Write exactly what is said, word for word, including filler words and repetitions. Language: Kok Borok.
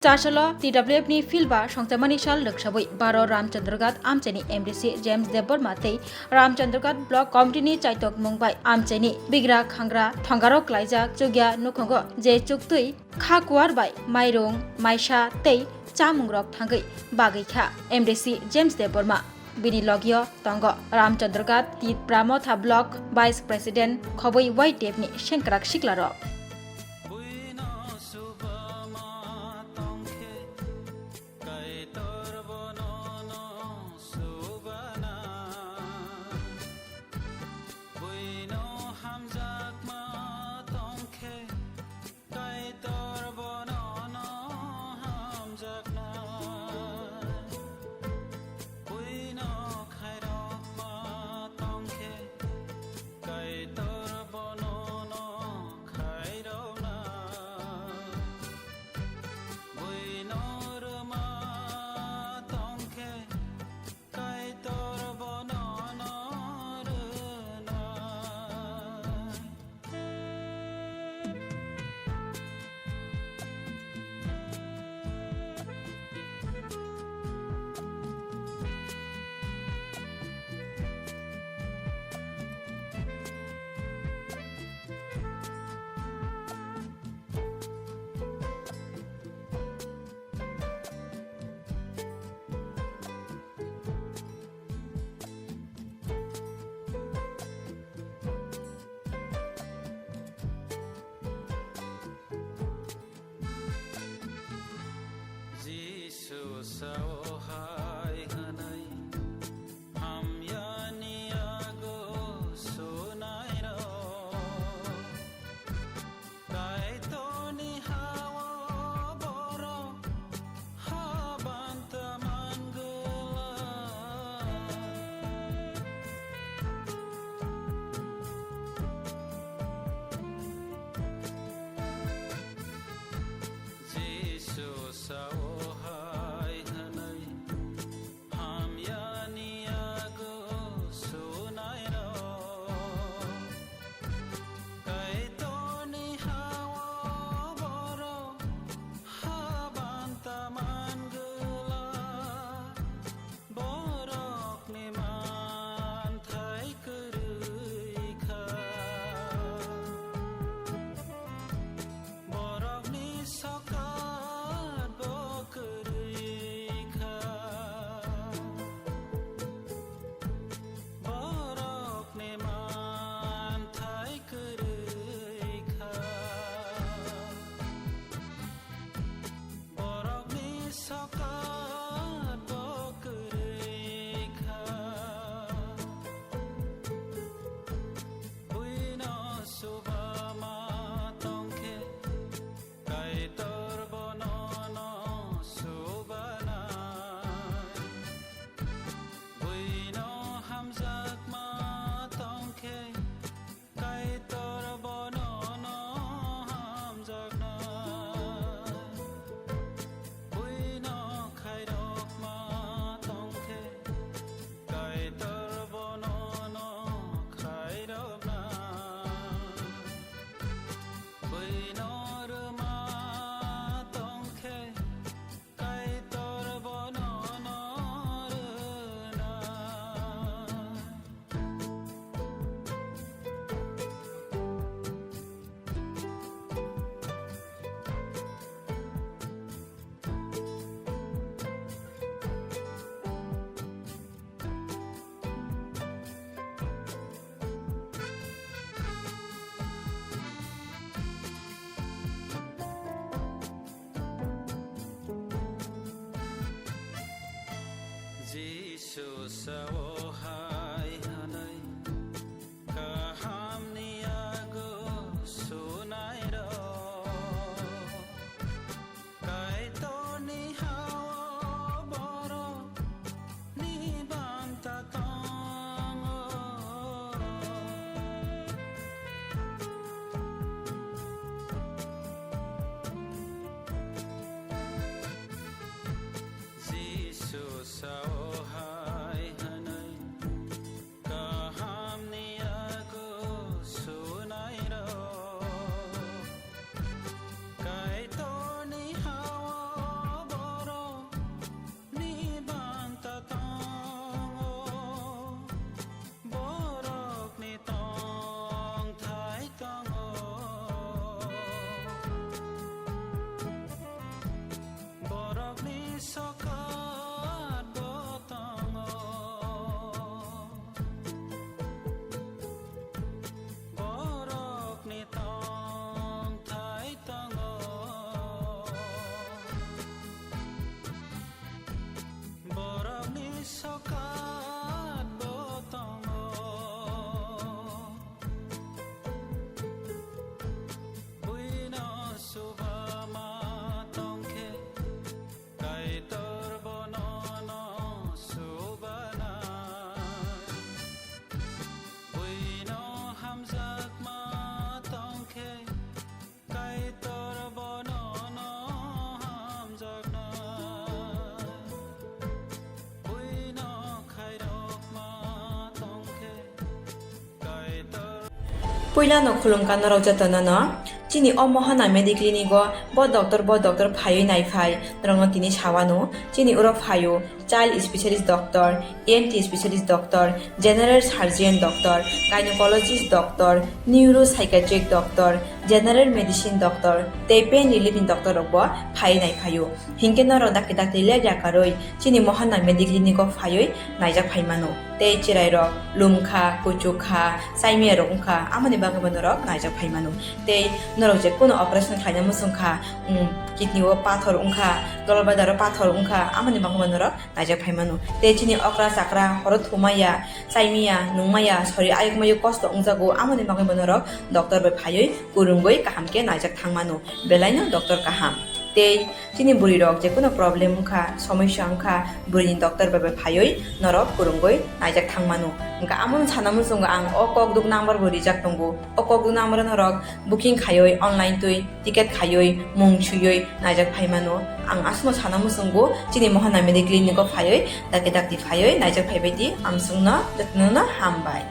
Chasalo T W F ni field ba songchamani sal rwksawi baro Ramchandraghat amchaini M D C James Debbarma tei Ramchandraghat Block Committee ni chaitok mung bai amchaini bigra khangra thongaro klaijak chukya nukhungo je chuktwi kha kuar bai mairung, maisa tei chamungrok thangwi bagwi kha M D C James Debbarma. Bini logio tongo Ramchandraghat Tipra Motha Block Vice President Khoboi Y T F ni sengkrak siklarok. Buino subama tongkhe, Kaitor bonono subana. Buino hamjakma tongkhe, Kaitor bonono hamjakna. Buino khairokma tongkhe, Kaitor bonono khairokna. Buino rwma tongkhe, Kaitor bonono rwnai. Jisu sao hai hwnwi, hamyani yago sunairok. Kaitorni ha-o borok habanta mangwlak. Jisu sao hai hwnwi, Puilano khulumkha norok jotono no. Chini o Mohana Mediclinic o bo doctor, bo doctor phaiwi naiphai norokno tini sawano. Chini oro phaio child specialist doctor, E N T specialist doctor, general surgeon doctor, gynecologist doctor, neuropsychiatric doctor, general medicine doctor tei pain relief ni doctor rok bo phaiwi naiphaio. Hinkhe norok dakti dakti lepya karwi chini Mohana Mediclinic o phaiwi naijak phaimano. Tei chwrairok lumkha, kuchukha, saimiyarok wngkha, amoni bagwibo norok naijak phaimano. Tei norok je kuno operation khlaina muchungkha, um, kidney o pathor wngkha, dolbadaro pathor wngkha, amoni bagwibo norok naijak phaimano. Tei chini okra chakra horo thumaya, saimiya, nungmaya, sori ayuk mayuk kosto wngjago, amoni bagwibo norok doctor bai phaiwi kwrwngwi kaham khe naijak thangmano. Belaino doctor kaham. Tei chini bwrwi rok je kuno problem wngkha, somosya wngkha, bwrwini doctor bai bai phaiwi norok kwrwngwi naijak thangmano. Hwnkha amoni sana muchungo ang o kokduk number bo rijak tongo. O kokduk number o norok booking khaiwi online twi ticket khaiwi mung swiwi naijak phaimano. Ang aswkno sana muchungo chini Mohana Mediclinic o phaiwi dakti dakti phaiwi naijak phaibai di, amswkno jotono hambai.